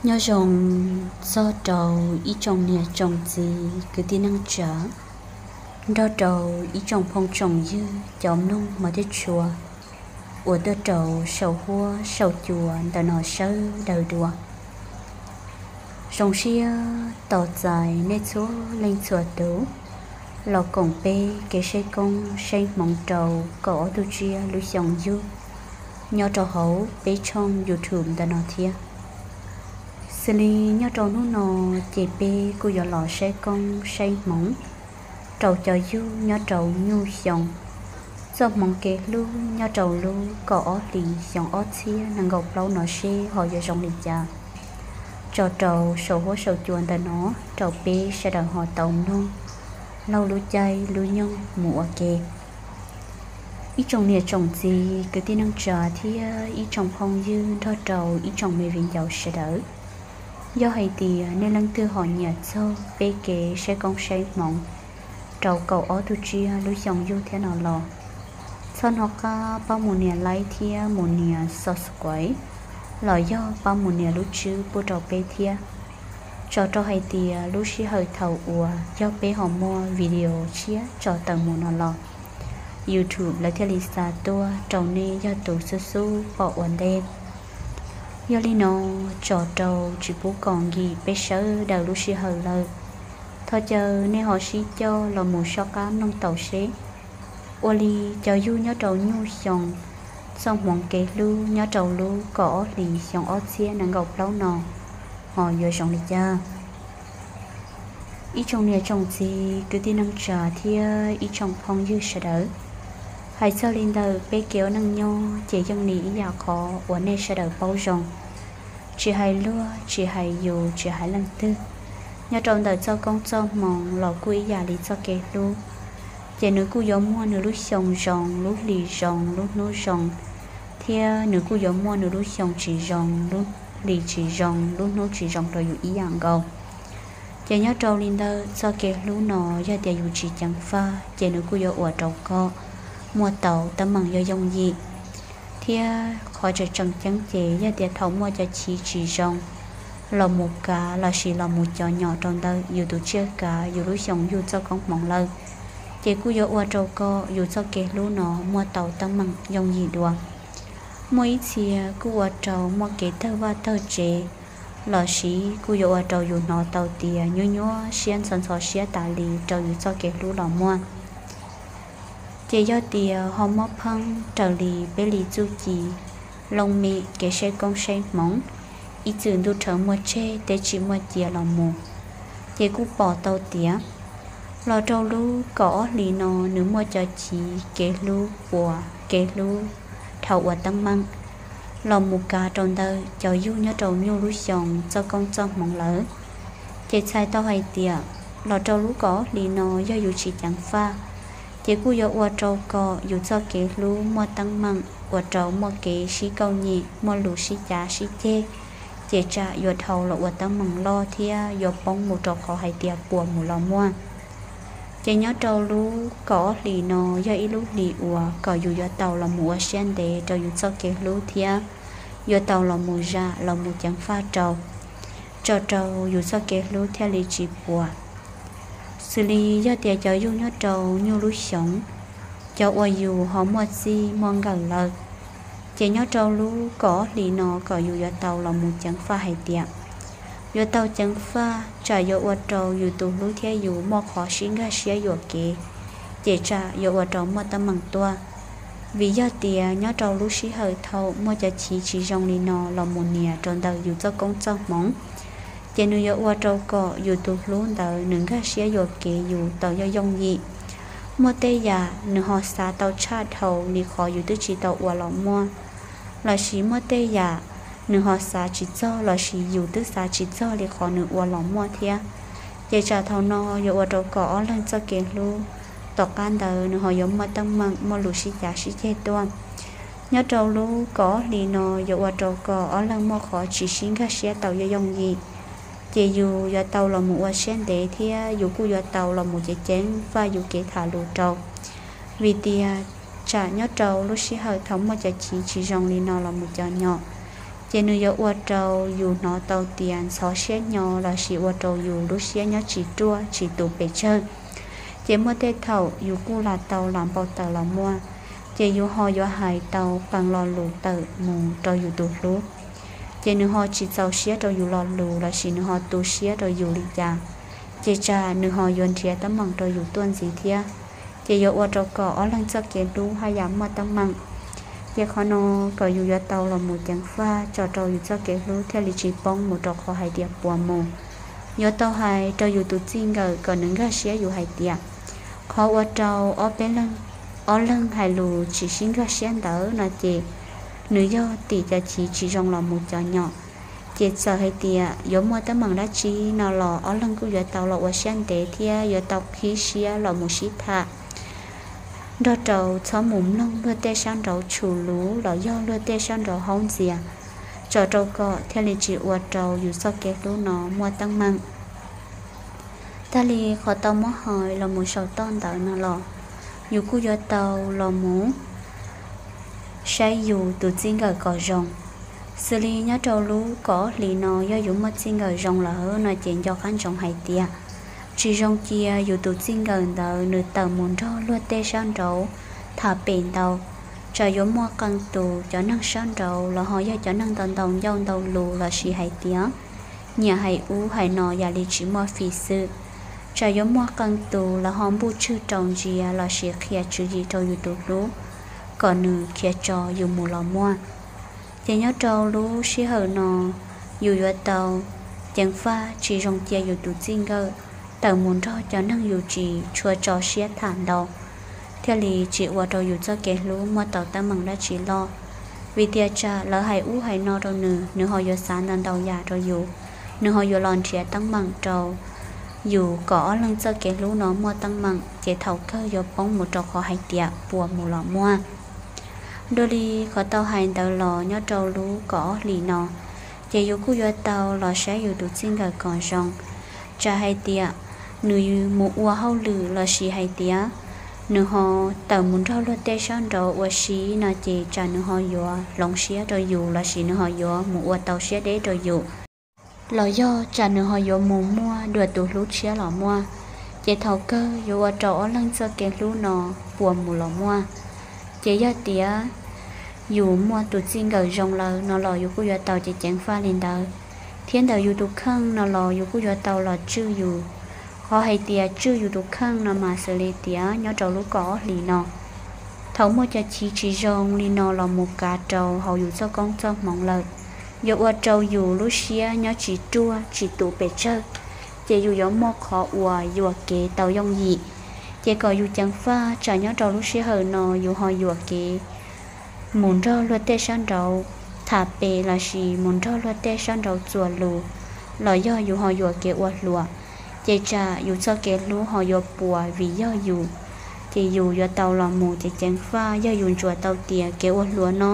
Nyob zoo txog rau ib tsoom niam tsoom txiv kwv tij neej tsa, nrog rau ib tsoom phooj tsoom ywg cov mloog mos thiab tshua uas tuaj rau saum huab saum cua ntawm no sawv daws dua. Zoo siab tos txais nej txhua leej txhua tus los koom peb kev saib koob saib hmoov rau kaum ob tug tsiab lub xyoo yug nyob rau hauv peb tshooj YouTube ntawm no thiab. Xws li nyob rau hnub no ces peb kuj yuav los saib koob saib hmoov rau cov yug nyob rau nyuj xyoo, txoj hmoov kev hlub nyob rau lub kaum ob hlis xyoo ob txhiab nees nkaum plaub no seb ho yuav zoo li cas, tso rau saum huab saum cua ntawm no rau peb sawv daws ho tau mloog laug lub caij lub nyoog mus ua ke. Ib tsoom niam tsoom txiv kwv tij neej tsa thiab ib tsoom phooj ywg nrog rau ib tsoom me viv ncaus sawv daws, yog hais tias nej leej twg ho nyiam txog peb kev saib koob saib hmoov rau kaum ob tug tsiab lub xyoo yug thiab no los, txhob hnov qab pab mus nias like thiab mus nias subscribe, los yog pab mus nias lub tswb pub rau peb thiab, tso rau hais tias lub sij hawm thaum uas yog peb ho muaj video tshiab tso tawm mus no los YouTube lawv thiaj li xa tuaj rau nej yog tus xub xub pom ua ntej. Yog li no, tso rau tsis pub kom nkim peb sawv daws lub sij hawm lawm, thov caw nej ho sib coj los mus soj qab mloog tau seb ua li cov yug nyob rau nyuj xyoo, txoj hmoov kev hlub nyob rau lub kaum ob hlis xyoo ob txhiab nees nkaum plaub no ho yuav zoo li cas. Ib tsoom niam tsoom txiv kwv tij neej tsa thiab ib tsoom phooj ywg sawv daws, hais txog li ntawm peb kev ua neej nyob ces yeej li ib yam qhov uas nej sawv daws paub zoo, tsis hais luag tsis hais yus tsis hais leej twg, nyob rau ntawm txoj koob txoj hmoov los kuj ib yam li txoj kev hlub, ces nws kuj yuav muaj nws lub xyoo zoo, lub hlis zoo, lub hnub zoo, thiab nws kuj yuav muaj nws lub xyoo tsis zoo, lub hlis tsis zoo, lub hnub tsis zoo rau yus ib yam nkaus. Ces nyob rau li ntawm txoj kev hlub no, yog tias yus tsis ceev faj ces nws kuj yuav ua rau koj muaj tau teeb meem yooj yooj yim. Thiab qhov tseem tseem ceeb ces yog tias thaum muaj cov chiv tsis zoo los mus kav lossis los mus cov nyom rau ntawm yus tus tsiaj kav yus lub xyoo yug txoj koob hmoov lawm, ces kuj yuav ua rau koj yus txoj kev hlub no muaj tau teeb meem yooj yim dua. Muaj ib txhia kuj ua rau muaj kev tawg vaj tawg tsev, lossis kuj yuav ua rau yus hnov tau tias nyuaj nyuaj siab ntxhov ntxhov siab tas li rau yus txoj kev hlub los muaj. Ces yog tias ho muab pheej raws li peb li txuj ci looj mem kev saib koob saib hmoov, ib txwm ntuj rhawv muaj tseg teb tsis muaj cia los mus, ces kuj pom tau tias los rau lub kaum ob hlis no nws muaj cov chiv kev hlub puas kev hlub dhau ua teeb meem los mus kav rau ntawm cov yug nyob rau nyuj lub xyoo txoj koob txoj hmoov lawm. Ces txhais tau hais tias los rau lub kaum ob hlis no yog yus tsis ceev faj, ces kuj yuav ua rau kom yus txoj kev hlub muaj teeb meem, ua rau muaj kev sib kauj nyem, muaj lus sib cav sib ceg, ces tsam yuav dhau los ua teeb meem loj thiab yuav poob mus rau qhov hais tias puas mus los muaj. Ces nyob rau lub kaum ob hlis no yog ib lub hlis uas kom yus yuav tau los mus ua siab ntev rau yus txoj kev hlub thiab yuav tau los mus zam los mus ceev faj rau, tso rau yus txoj kev hlub thiaj li tsis puas. Xws li yog tias cov yug nyob rau nyuj lub xyoos, cov uas yus ho muaj txij muaj nkawm lawm, ces nyob rau lub kaum ob hlis no kom yus yuav tau los mus ceev faj hais tias yuav tau ceev faj tsam yuav ua rau yus tus hlub thiab yus muaj qhov sib nkag siab yuam kev, ces tsam yuav ua rau muaj teeb meem tuaj. Vim yog tias nyob rau lub sij hawm thaum muaj cov chiv tsis zoo li no los mus nias rau ntawm yus txoj koob txoj hmoov, ces nws yuav ua rau kom yus tus hlub ntawd nws nkag siab yuam kev yus tau yooj yooj yim. Muaj tej yam nws ho xav tau tshaj dhau li qhov yus twb tsis tau ua los muaj, lossis muaj tej yam nws ho xav tsis txog lossis yus twb xav tsis txog li qhov nws ua los muaj thiab. Ces tsam thaum no yuav ua rau kom ob leeg txoj kev hlub tom qab ntawd nws ho yuav muaj teeb meem muaj lus sib cav sib ceg tuaj. Nyob rau lub kaum ob hlis no yuav ua rau kom ob leeg muaj qhov tsis sib nkag siab tau yooj yooj yim. Ces yus yuav tau los mus ua siab ntev thiab yus kuj yuav tau los mus ceev ceev faj yus kev tham lus rau. Vim tias tsam nyob rau lub sij hawm thaum muaj cov chiv tsis zoo li no los mus cov nyom, Ces nws yuav ua rau yus hnov tau tias ntxhov siab nyo lossis ua rau yus lub siab nyob tsis ruaj tsis tus pes tsawg. Ces muaj tej thaum yus kuj lam tau lam npau taws los muaj. Ces yus ho yuav hais tau qee lo lus tawm mus rau yus tus hlub, ces nws ho tsis txaus siab rau yus lo lus lossis nws ho tu siab rau yus li cas, ces tsam nws ho yuav nrhiav teeb meem rau yus tuaj ntxiv thiab. Ces yuav ua rau kom ob leeg txoj kev hlub haj yam muaj teeb meem. Ces qhov no kom yus yuav tau los mus ceev faj tso rau yus txoj kev hlub thiaj li tsis poob mus rau qhov hais tias puas mus. Yuav tau hais rau yus tus txij nkawm kom nws nkag siab yus hais tias qhov ua rau ob peb leeg, ob leeg hais lus tsis sib nkag siab ntawd no ces nws yog tim cov chiv tsis zoo los mus cov nyom. Ces txawm hais tias yuav muaj teeb meem dab tsi no los ob leeg kuj yuav tau los ua siab ntev thiab yuav tau qhib siab los mus sib tham, nrog rau txhob mus mloog luag tej sab nraud tshum lus los yog luag tej sab nraud haub ntxias, tso rau kom thiaj li tsis ua rau yus txoj kev hlub no muaj teeb meem. Tag li qhov tau muab hais los mus saum toj ntawd no los, yus kuj yuav tau los mus saib yus tus txij nkawm kom zoo. Xws li nyob rau lub kaum ob hlis no yog yus muaj txij nkawm zoo lawm no ces nco qab ntsoov hais tias tsis zoo cia yus tus txij nkawm ntawd nws tawm mus nrog luag tej sab nraud tham pem ntau. Tsam yuav muaj qee tus cov neeg sab nraud los ho yog cov neeg ntau ntau ncauj ntau lus lossis hais tias nyiam hais ub hais no yam li tsis muaj fim xwm. Tsam yuav muaj qee tus los ho npuj tswg rau ntsia lossis qhia tswv yim rau yus tus hlub kom nws khiav tso yus mus los muaj. Ces nyob rau lub sij hawm no yus yuav tau ceev faj tsis zoo cia yus tus txij nkawm tawm mus nrog cov neeg yus tsis tshua tso siab tham ntau, thiaj li tsis ua rau yus txoj kev hlub muaj tau teeb meem dab tsi loj. Vim tias tsam lawv hais ub hais no rau nws, nws ho yuav xav ntau ntau yam rau yus, nws ho yuav los nrhiav teeb meem rau yus kom ob leeg txoj kev hlub no muaj teeb meem, ces thaum kawg yuav poob mus rau qhov hais tias puas mus los muaj. Dua li qhov tau hais ntawd los nyob rau lub kaum ob hlis no, ces yus kuj yuav tau los saib yus tus txij nkawm kom zoo. Tsam hais tias nws mus ua hauj lwm lossis hais tias nws ho tawm mus nrog luag tej sab nraud ua si no ces tsam nws ho yuav hloov siab rau yus lossis nws ho yuav mus ua tau siab deb rau yus, los yog tsam nws ho yuav mus muaj dua tus hlub tshiab los muaj, ces thaum kawg yuav ua rau ob leeg txoj kev hlub no puas mus los muaj. Ces yog tias yus muaj tus txij nkawm zoo lawm no los yus kuj yuav tau ceev ceev faj li ntawd, thiab ntawm yus tus kheej no los yus kuj yuav tau los tswj yus. Qhov hais tias tswj yus tus kheej no mas xws li tias nyob rau lub kaum ob hlis no, thaum muaj cov chiv tsis zoo li no los mus kav rau hauv yus txoj koob txoj hmoov lawm, yuav ua rau yus lub siab nyob tsis ruaj tsis tus pes tsawg, ces yus yuav muaj qhov uas yuam kev tau yooj yim. Ces kom yus ceev faj tsam nyob rau lub sij hawm no yus ho yuam kev mus nrog luag tej sab nraud tham pem lossis mus nrog luag tej sab nraud txuas lus, los yog yus ho yuam kev ua hluas, ces tsam yus txoj kev hlub ho yuav puas vim yog yus. Ces yus yuav tau los mus ceev ceev faj, yog yus ntsuas tau tias kev ua hluas no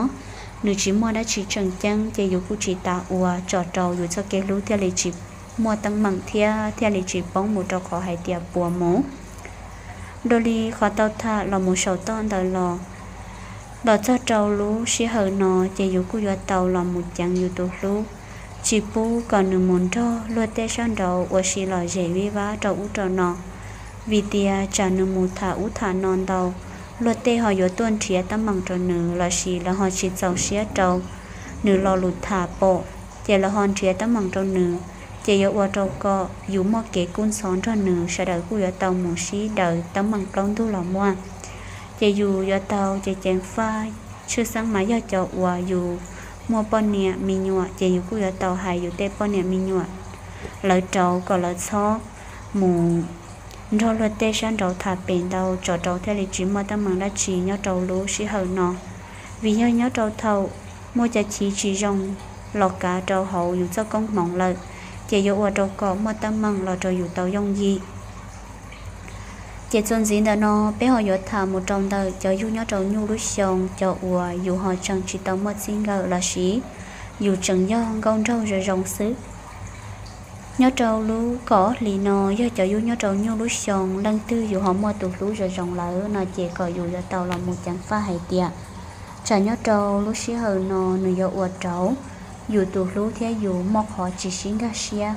nws tsis muaj dab tsi tseem ceeb, ces yus kuj tsis tas ua, tso rau yus txoj kev hlub thiaj li tsis muaj teeb meem thiab thiaj li tsis poob mus rau qhov hais tias puas mus. Dua li qhov tau tham los mus saum toj ntawd los, los txog rau lub sij hawm no ces yus kuj yuav tau los mus ceev yus tus hlub, tsis pub kom nws mus nrog luag tej sab nraud ua si lom zem vij vab rau ub rau no. Vim tias tsam nws mus tham ub tham no ntau, luag tej ho yuav tuaj nrhiav teeb meem rau nws lossis lawv ho tsis txaus siab rau nws lo lus tham pom, ces lawv ho nrhiav teeb meem rau nws, ces yuav ua rau kom yus muaj kev kub ntxhov nrog nws, sawv daws kuj yuav tau mus sib daws teeb meem plaub ntug los muaj. Ces yus yuav tau ceev ceev faj, tshwj xeeb mas yog cov uas yus muaj poj niam me nyuam, ces yus kuj yuav tau hais yus tej poj niam me nyuam lawv rau kom lawv txhob mus nrog luag tej sab nraud tham pem ntau, tso rau thiaj li tsis muaj teeb meem dab tsi nyob rau lub sij hawm no. Vim yog nyob rau thaum muaj cov chiv tsis zoo los kav rau hauv yus txoj koob hmoov lawm, ces yuav ua rau kom muaj teeb meem los rau yus tau yooj yim. Ces txuas ntxiv ntawm no peb ho yuav tham mus rau ntawm cov yug nyob rau nyuj lub xyoo, cov uas yus ho tseem tsis tau muaj txij nkawm lossis yus tseem yog nkauj nraug zoo zoo xwb. Nyob rau lub kaum ob hlis no yog cov yug nyob rau nyuj lub xyoo, leej twg yus ho muaj tus hlub zoo zoo lawm no ces kom yus yuav tau los mus ceev faj hais tias tsam nyob rau lub sij hawm no nws yuav ua rau yus tus hlub thiab yus muaj qhov tsis sib nkag siab,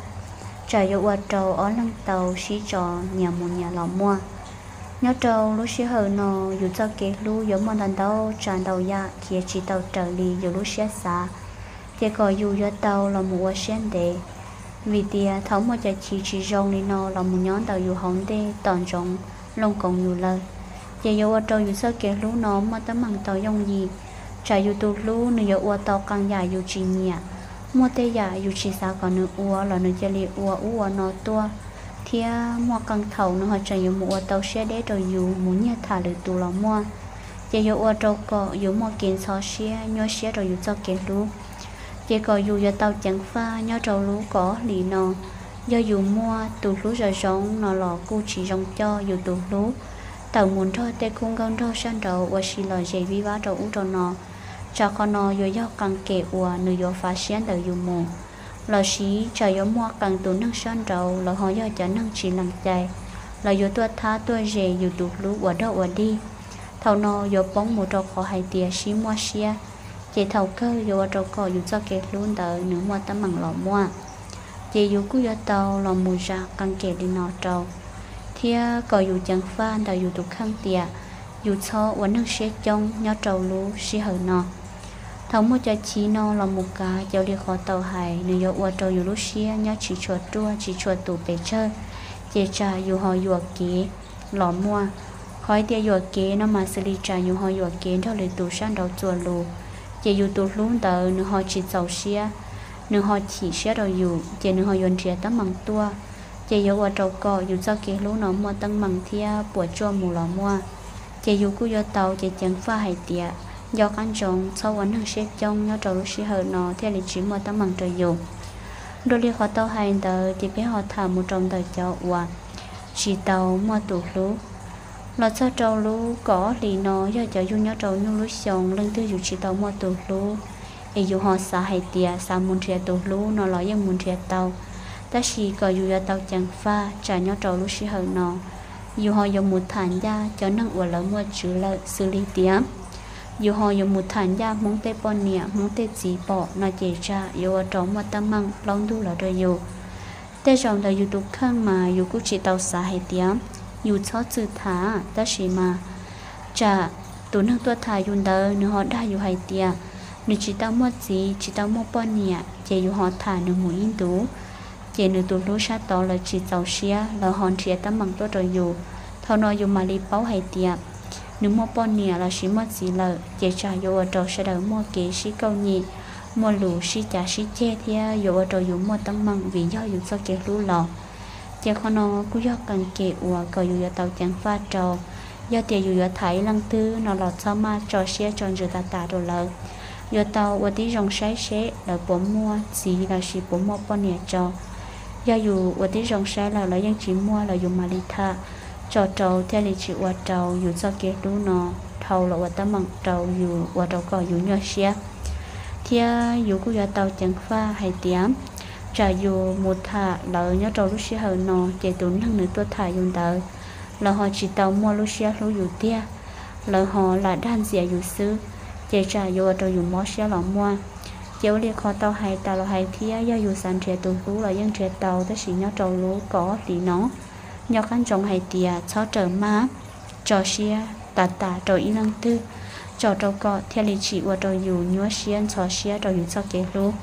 tsam yuav ua rau ob leeg tau sib tso nyias mus nyias los muaj. Nyob rau lub sij hawm no, yus txoj kev hlub yuav muaj ntau ntau tsav ntau yam khiav tsis tau raws li yus lub siab xav, ces kom yus yuav tau los mus ua siab ntev. Vim tias thaum muaj cov chiv tsis zoo li no los mus nyob ntawm yus hauv ntej tom ntsoov looj koov yus lawm, ces yuav ua rau yus txoj kev hlub no muaj teeb meem tau yooj yim. Tsam yus tus hlub nws yuav ua tau qee yam yus tsis nyiam, muaj tej yam yus tsis xav kom nws ua los nws cia li ua ub ua no tuaj, thiab muaj qee thaum nws ho tseem yuav mus ua tau siab deb rau yus mus nyiag tham lwm tus los muaj. Ces yuav ua rau kom yus muaj kev ntxhov siab nyuaj siab rau yus txoj kev hlub. Ces kom yus yuav tau ceev faj nyob rau lub kaum ob hlis no, yog yus muaj tus hlub zoo zoo no los kuj tsis zoo coj yus tus hlub tawm mus nrog tej khub nkauj nraug sab nraud ua si lom zem vij vab rau ub rau no, tsam qhov no yuav yog qee kem uas nws yuav fav siab ntawm yus mus. Los sis tsam yuav muaj qee tus neeg sab nraud lawv ho yog cov neeg tsis lees cai, lawv yuav tuaj thab tuaj zes yus tus hlub ua dog ua dig. Thaum no yuav poob mus rau qhov hais tias sib muaj siab, ces thaum kawg yuav ua rau kom yus txoj kev hlub ntawd nws muaj teeb meem los muaj. Ces yus kuj yuav tau los mus zam qee kem li no rau, thiab kom yus ceev faj ntawm yus tus kheej tias yus txhob ua neeg siab coob nyob rau lub sij hawm no. Thaum muaj cov chiv no los mus kav, ces ua li qhov tau hais nws yuav ua rau yus lub siab nyob tsis tshua ruaj tsis tshua tus pes tsawg, ces tsam yus ho yuam kev los muaj. Qhov hais tias yuam kev no mas xws li tsam yus ho yuam kev nrog lwm tus sab nraud txuas lus, ces yus tus hlub ntawd nws ho tsis txaus siab, nws ho chim siab rau yus, ces nws ho yuav nrhiav teeb meem tuaj, ces yuav ua rau kom yus txoj kev hlub no muaj teeb meem thiab puas tsuaj mus los muaj. Ces yus kuj yuav tau ceev ceev faj hais tias nco qab ntsoov txhob ua neeg siab coob nyob rau lub sij hawm no thiaj li tsis muaj teeb meem rau yus. Dua li qhov tau hais ntawd ces peb ho tham mus rau ntawm cov uas tsis tau muaj tus hlub. Los txog rau lub kaum ob hlis no yog cov yug nyob rau nyuj lub xyoo, leej twg yus tsis tau muaj tus hlub, es yus ho xav hais tias xav mus nrhiav tus hlub no los yeej mus nrhiav tau. Tab sis kom yus yuav tau ceev faj tsam nyob rau lub sij hawm no, yus ho yuav mus tham ncaj cov neeg uas lawv muaj tswv lawm xws li tias yus ho yuav mus tham ncaj Hmoob tej poj niam Hmoob tej txiv pom no ces tsam yuav ua rau muaj teeb meem laub ntug los rau yus. Tej zaum ntawm yus tus kheej mas yus kuj tsis tau xav hais tias yus txhob txwm tham, tab sis mas tsam tus neeg tuaj tham yus ntawd nws ho dag yus hais tias nws tsis tau muaj txiv tsis tau muaj poj niam, ces yus ho tham nws mus ib ntus, ces nws tus hlub sab tod lawv tsis txaus siab, lawv ho nrhiav teeb meem tuaj rau yus. Thaum no yus mam li paub hais tias nws muaj poj niam lossis muaj txiv lawm, ces tsam yuav ua rau sawv daws muaj kev sib kauj nyem, muaj lus sib cav sib ceg thiab yuav ua rau yus muaj teeb meem vim yog yus txoj kev hlub los. Ces qhov no kuj yog qee kem uas kom yus yuav tau ceev faj rau. Yog tias yus yuav tham ib leej twg no los txhob maj tso siab tso ntsws tas tas rau lawv. Yuav tau ua tib zoo saib seb lawv puas muaj txiv lossis puas muaj poj niam tso. Yog yus ua tib zoo saib lawm lawv yeej tsis muaj los yus mam li tham tso rau thiaj li tsis ua rau yus txoj kev hlub no dhau los ua teeb meem rau yus ua rau kom yus nyuaj siab. Thiab yus kuj yuav tau ceev faj hais tias tsam yus mus tham lawv nyob rau lub sij hawm no ces tus neeg nws tuaj tham yus ntawd, lawv ho tsis tau muaj lub siab hlub yus tiag, lawv ho lam dag ntxias yus xwb, ces tsam yuav ua rau yus mob siab los muaj. Ces ua li qhov tau hais tas los hais thiab, yog yus xav nrhiav tus hlub los yeej nrhiav tau, tab sis nyob rau lub kaum ob hlis no, nco qab ntsoov hais tias txhob raws maj tso siab tas tas rau ib leej twg, tso rau kom thiaj li tsis ua rau yus nyuaj siab ntxhov siab rau yus txoj kev hlub.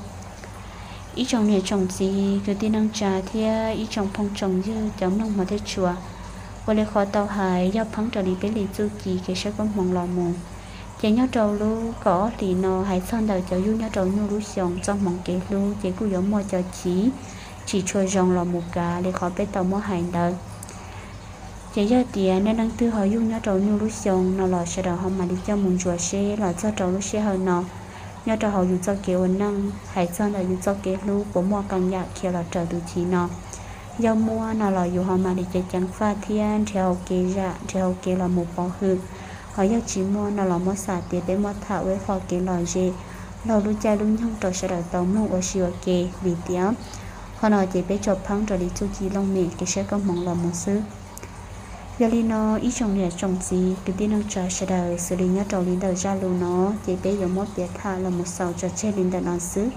Ib tsoom niam tsoom txiv kwv tij neej tsa thiab ib tsoom phooj tsoom ywg cov mloog hmov thiab tshua, ua li qhov tau hais yog pheeb raws li peb li txuj ci kev saib koob hmoov los mus, ces nyob rau lub kaum ob hlis no hais txog ntawm cov yug nyob rau nyuj lub xyoo txoj hmoov kev hlub ces kuj yuav muaj cov chiv tsis tshua zoo los mus kav li qhov peb tau muab hais ntawd. Ces yog tias nej leej twg ho yug nyob rau nyuj lub xyoo no los sawv daws ho mam li coj mus ntsuas seb los txog rau lub sij hawm no, nyob rau hauv yus txoj kev ua neej hais txog ntawm yus txoj kev hlub puas muaj qee yam khiav los raws tus chiv no. Yog muaj no los yus ho mam li ceev ceev faj thiab nrhiav hauv kev zam nrhiav hauv kev los mus pov hwm. Ho yog tsis muaj no los muab xam tias peb muab tham ua ib qho kev lom zem laug lub caij lub nyoog rau sawv daws tau mloog ua si ua ke, vim tias qhov no ces peb tso pheeb raws li txuj ci looj mem kev saib koob hmoov los mus xwb. Yog li no ib tsoom niam tsoom txiv kwv tij neej tsa sawv daws, xws li nyob rau li ntawm zaj lus no ces peb yuav muab piav tham los mus xaus tso tseg li ntawm no xwb.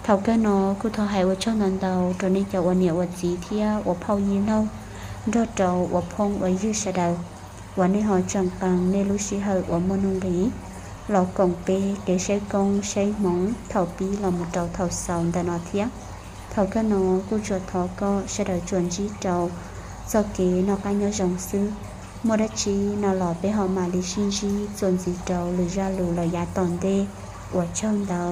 Thaum kawg no kuj thov hais ua tsaug ntau ntau rau nej cov ua niam ua txiv thiab ua phauj yij laug, nrog rau ua phooj ua ywg sawv daws uas nej ho tseem qee nej lub sij hawm uas muaj nuj nqis los koom peb kev saib koob saib hmoov thaum pib los mus rau thaum xaus ntawm no thiab. Thaum kawg no kuj tsuas thov kom sawv daws tsuas ntsib rau txoj kev noj qab nyob zoo xwb. Muaj dab tsi no los peb ho mam li sib ntsib txuas ntxiv rau lwm zaj lus los yav tom ntej. Ua tsaug ntau.